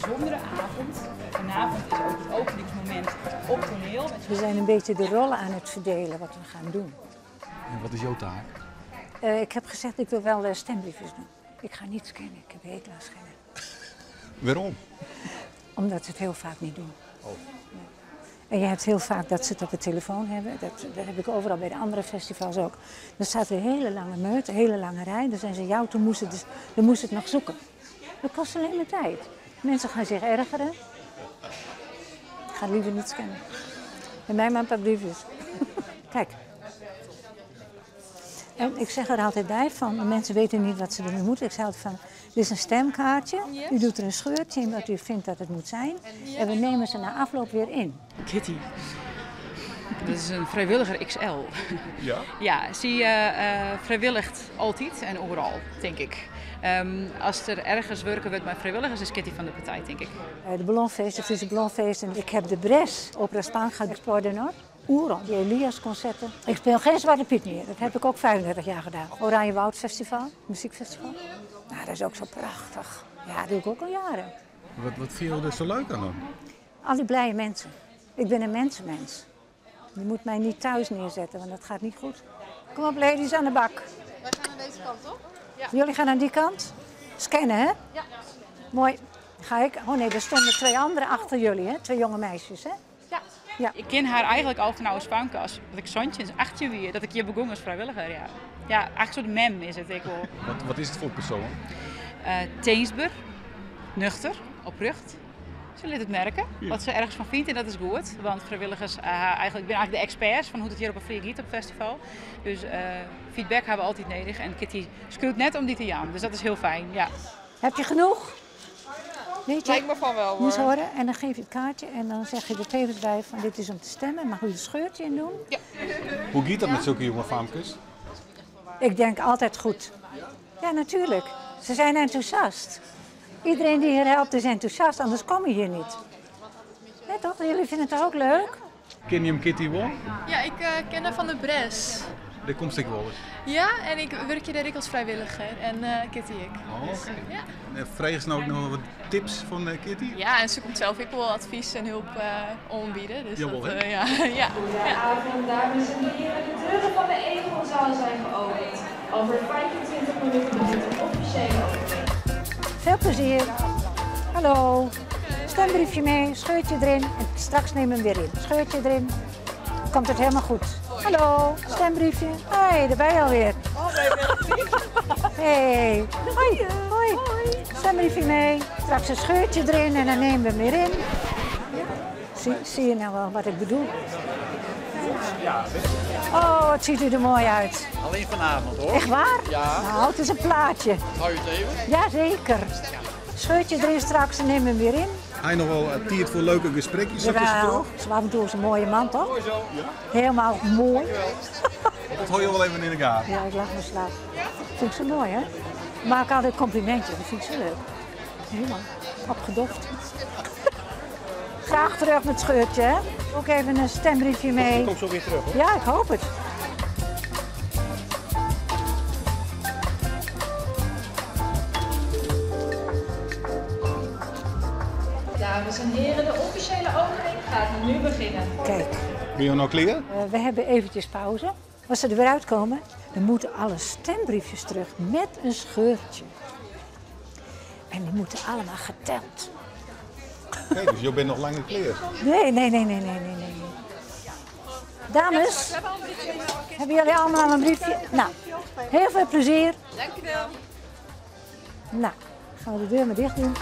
bijzondere avond. Vanavond is ook het openingsmoment op toneel. We zijn een beetje de rollen aan het verdelen wat we gaan doen. En wat is jouw taak? Ik heb gezegd, ik wil wel stembriefjes doen. Ik ga niet scannen, ik heb hekel aan scannen. Waarom? Omdat ze het heel vaak niet doen. Oh. Ja. En je hebt heel vaak dat ze het op de telefoon hebben. Dat heb ik overal bij de andere festivals ook. Dan staat er een hele lange meute, een hele lange rij. Dan zijn ze jou, toen moesten dus, dan moesten het nog zoeken. Dat kost alleen maar tijd. Mensen gaan zich ergeren. Ik ga liever niet scannen. En mij maar een paar briefjes. Kijk. En ik zeg er altijd bij van, de mensen weten niet wat ze ermee moeten. Ik zeg altijd van, dit is een stemkaartje. U doet er een scheurtje in wat u vindt dat het moet zijn. En we nemen ze na afloop weer in. Kitty. Dat is een vrijwilliger XL. Ja? Ja, ze vrijwilligt altijd en overal, denk ik. Als er ergens werken wordt met vrijwilligers, is Kitty van de partij, denk ik. De Ballonfeest, de Friese Ballonfeest. En ik heb de Bres, Opera Spanga, Explore de Nord. Oeron, die Elias-concerten. Ik speel geen Zwarte Piet meer. Dat heb ik ook 35 jaar gedaan. Oranje Woud Festival, muziekfestival. Nou, dat is ook zo prachtig. Ja, dat doe ik ook al jaren. Wat vind je er zo leuk aan dan? Al die blije mensen. Ik ben een mensenmens. Je moet mij niet thuis neerzetten, want dat gaat niet goed. Kom op, ladies, aan de bak. Wij gaan aan deze kant, toch? Ja. Jullie gaan aan die kant? Scannen, hè? Ja. Mooi. Ga ik? Oh nee, er stonden twee anderen achter jullie, hè? Twee jonge meisjes, hè? Ja. Ja. Ik ken haar eigenlijk al van oude spanken als dat ik zoontje in 18 wie, dat ik hier begon als vrijwilliger, ja. Ja, eigenlijk een soort mem is het, ik wel. Wat is het voor persoon? Teensber, nuchter, oprecht. Ze liet het merken, wat ze ergens van vindt en dat is goed. Want vrijwilligers, eigenlijk, ik ben eigenlijk de experts van hoe het hier op een Free Giet op het festival. Dus feedback hebben we altijd nodig en Kitty schreeuwt net om die te jaan, dus dat is heel fijn, ja. Heb je genoeg? Weet je? Lijkt me van wel, hoor. Moet horen. En dan geef je het kaartje en dan zeg je er tevens bij van dit is om te stemmen. Mag u een scheurtje in doen? Ja. Hoe gaat dat met zulke jonge famkes? Ik denk altijd goed. Ja, natuurlijk. Ze zijn enthousiast. Iedereen die hier helpt is enthousiast, anders kom je hier niet. Nee toch? Jullie vinden het ook leuk? Ken je hem Kitty wel? Ja, ik ken haar van de Bres. Daar komt ze wel eens. Ja, en ik werk hier ook als vrijwilliger en Kitty ik. Oh, Dus, oké. ja. En vraag ze nou ook nog wat tips van Kitty? Ja, en ze komt zelf ook wel advies en hulp aanbieden. Dus Jawel, dat, hè? ja. Ja. Goedenavond, dames en heren. De deuren van de Egonzaal zijn geopend. Over 25 minuten begint de officiële opening. Veel plezier. Hallo. Stembriefje mee, scheurtje erin en straks neem hem weer in. Scheurtje erin. Komt het helemaal goed. Hallo, stembriefje. Hoi, daar ben je alweer. Hey. Hoi. Hoi. Stembriefje mee. Straks een scheurtje erin en dan nemen we hem weer in. Ja. Zie je nou wel wat ik bedoel? Oh, het ziet u er mooi uit. Alleen vanavond, hoor. Echt waar? Ja. Nou, het is een plaatje. Hou je het even? Jazeker. Scheurtje erin straks en neem hem weer in. Hij nog wel tijd voor leuke gesprekjes zo Jawel. tussendoor? Zo af en toe is een mooie man, toch? Mooi zo. Ja. Helemaal mooi. Dat hoor je wel even in de gaten. Ja, ik lach me slaap. Vind ik zo mooi, hè? Maak altijd complimentjes, dat vind ik zo leuk. Helemaal opgedoft. Graag terug met het scheurtje, hè? Ook even een stembriefje mee. Ik kom zo weer terug, hoor. Ja, ik hoop het. Dames en heren, de officiële opening gaat nu beginnen. Kijk. Ben je nou klaar? We hebben eventjes pauze. Als ze er weer uitkomen, dan moeten alle stembriefjes terug met een scheurtje. En die moeten allemaal geteld. Oké, dus je bent nog langer klaar? Nee, nee, nee, nee, nee, nee, nee. Dames, hebben jullie allemaal al een briefje? Nou, heel veel plezier. Dankjewel. Nou, gaan we de deur maar dicht doen.